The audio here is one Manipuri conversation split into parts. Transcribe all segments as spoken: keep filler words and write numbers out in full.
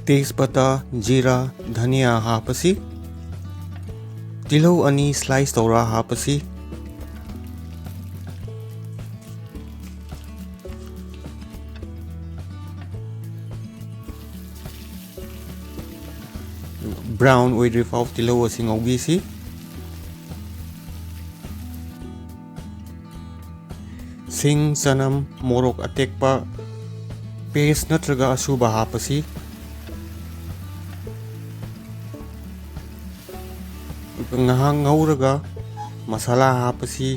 ꯇꯦꯖꯄꯇꯥ, ꯖꯤꯔꯥ, ꯙꯅꯤꯌꯥ ꯍꯥꯞꯄꯁꯤ꯫ ꯇꯤꯜꯍꯧ ꯑꯅꯤ slice ꯇꯧꯔ ꯍꯥꯞꯄꯁꯤ꯫ Brown ꯑꯣꯏꯗ꯭ꯔꯤ ꯐꯥꯎ ꯇꯤꯜꯍꯧ ꯑꯁꯤ ꯉꯧꯕꯤꯁꯤ꯫ ꯁꯤꯡ, ꯆꯅꯝ, ꯃꯣꯔꯣꯛ ꯑꯇꯦꯛꯄ paste ꯅꯠꯇ꯭ꯔꯒ ꯑꯁꯨꯕ ꯍꯥꯞꯄꯁꯤ꯫ ꯉꯥꯏꯍꯥꯛ ꯉꯧꯔꯒ ꯃꯁꯥꯂꯥ ꯍꯥꯞꯄꯁꯤ꯫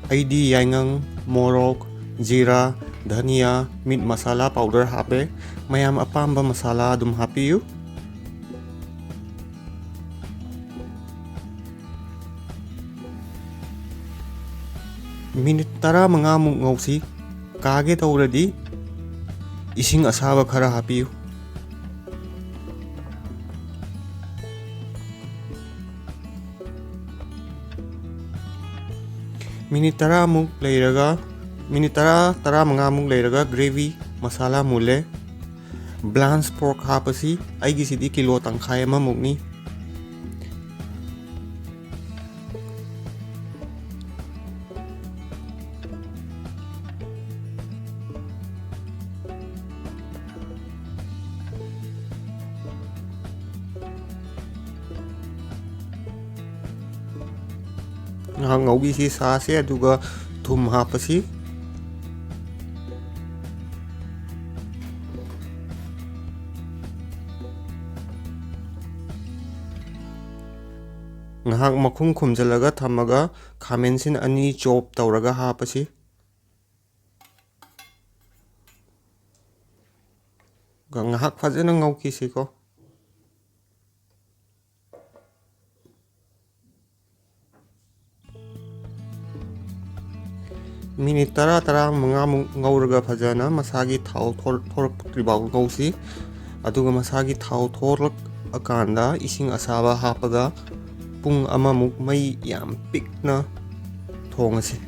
ꯑꯩꯗꯤ ꯌꯥꯏꯉꯪ, ꯃꯣꯔꯣꯛ, ꯖꯤꯔꯥ, ꯙꯅꯤꯌꯥ, meat masala powder ꯍꯥꯞꯄꯦ꯫ ꯃꯌꯥꯝ ꯑꯄꯥꯝꯕ ꯃꯁꯥꯂꯥ ꯑꯗꯨꯝ ꯍꯥꯞꯄꯤꯌꯨ꯫ ꯃꯤꯅꯤꯠ ꯇꯔꯥꯃꯉꯥꯃꯨꯛ ꯉꯧꯁꯤ꯫ ꯀꯥꯒꯦ ꯇꯧꯔꯗꯤ ꯏꯁꯤꯡ ꯑꯁꯥꯕ ꯈꯔ ꯍꯥꯞꯄꯤꯌꯨ꯫ ꯃꯤꯅꯤꯠ ꯇꯔꯥꯃꯨꯛ ꯂꯩꯔꯒ, ꯃꯤꯅꯤꯠ ꯇꯔꯥ, ꯇꯔꯥꯃꯉꯥꯃꯨꯛ ꯂꯩꯔꯒ gravy ꯃꯁꯥꯂꯥ ꯃꯨꯜꯂꯦ꯫ Blanched pork ꯍꯥꯞꯄꯁꯤ꯫ ꯑꯩꯒꯤꯁꯤꯗꯤ ꯀꯤꯂꯣ ꯇꯪꯈꯥꯏ ꯑꯃꯃꯨꯛꯅꯤ꯫ ꯉꯥꯏꯍꯥꯛ ꯉꯧꯕꯤꯁꯤ ꯁꯥꯁꯦ, ꯑꯗꯨꯒ ꯊꯨꯝ ꯍꯥꯞꯄꯁꯤ꯫ ꯉꯥꯏꯍꯥꯛ ꯃꯈꯨꯝ ꯈꯨꯝꯖꯤꯜꯂꯒ ꯊꯝꯃꯒ ꯈꯥꯃꯦꯟꯁꯤꯟ ꯑꯅꯤ chop ꯇꯧꯔꯒ ꯍꯥꯞꯄꯁꯤ꯫ ꯉꯥꯏꯍꯥꯛ ꯐꯖꯅ ꯉꯧꯈꯤꯁꯤꯀꯣ꯫ ꯃꯤꯅꯤꯠ ꯇꯔꯥ, ꯇꯔꯥꯃꯉꯥꯃꯨꯛ ꯉꯧꯔꯒ ꯐꯖꯅ ꯃꯁꯥꯒꯤ ꯊꯥꯎ ꯊꯣꯛ-, ꯊꯣꯛꯂꯛꯇ꯭ꯔꯤꯐꯥꯎ ꯉꯧꯁꯤ꯫ ꯑꯗꯨꯒ ꯃꯁꯥꯒꯤ ꯊꯥꯎ ꯊꯣꯛꯂꯛꯑꯀꯥꯟꯗ ꯏꯁꯤꯡ ꯑꯁꯥꯕ ꯍꯥꯞꯄꯒ ꯄꯨꯡ ꯑꯃꯃꯨꯛ ꯃꯩ ꯌꯥꯝ ꯄꯤꯛꯅ ꯊꯣꯡꯉꯁꯤ꯫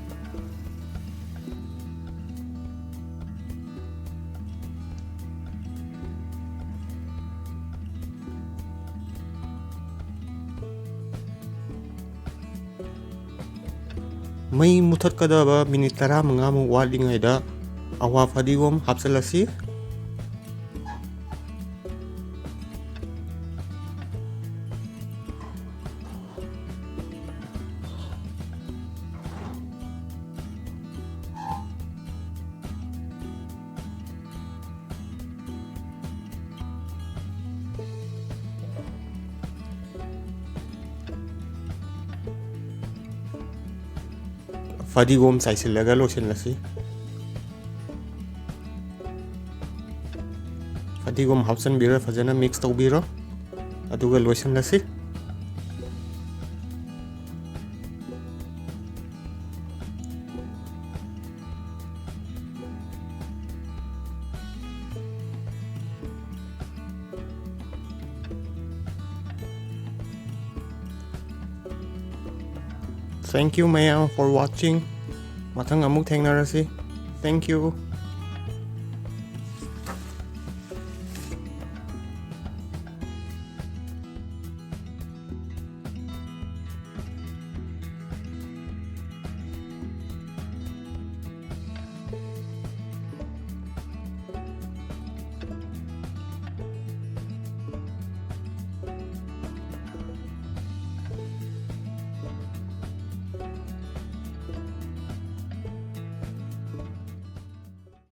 ꯃꯩ ꯃꯨꯊꯠꯀꯗꯕ ꯃꯤꯅꯤꯠ ꯇꯔꯥꯃꯉꯥꯃꯨꯛ ꯋꯥꯠꯂꯤꯉꯩꯗ ꯑꯋꯥ ꯐꯗꯤꯒꯣꯝ ꯍꯥꯞꯆꯤꯜꯂꯁꯤ꯫ ꯐꯗꯤꯒꯣꯝ ꯆꯥꯏꯁꯤꯜꯂꯒ ꯂꯣꯏꯁꯤꯜꯂꯁꯤ꯫ ꯐꯗꯤꯒꯣꯝ ꯍꯥꯞꯆꯤꯟꯕꯤꯔ ꯐꯖꯅ mix ꯇꯧꯕꯤꯔꯣ, ꯑꯗꯨꯒ ꯂꯣꯏꯁꯤꯜꯂꯁꯤ꯫ Thank you ꯃꯌꯥꯝ for watching. ꯃꯊꯪ ꯑꯃꯨꯛ ꯊꯦꯡꯅꯔꯁꯤ꯫ Thank you.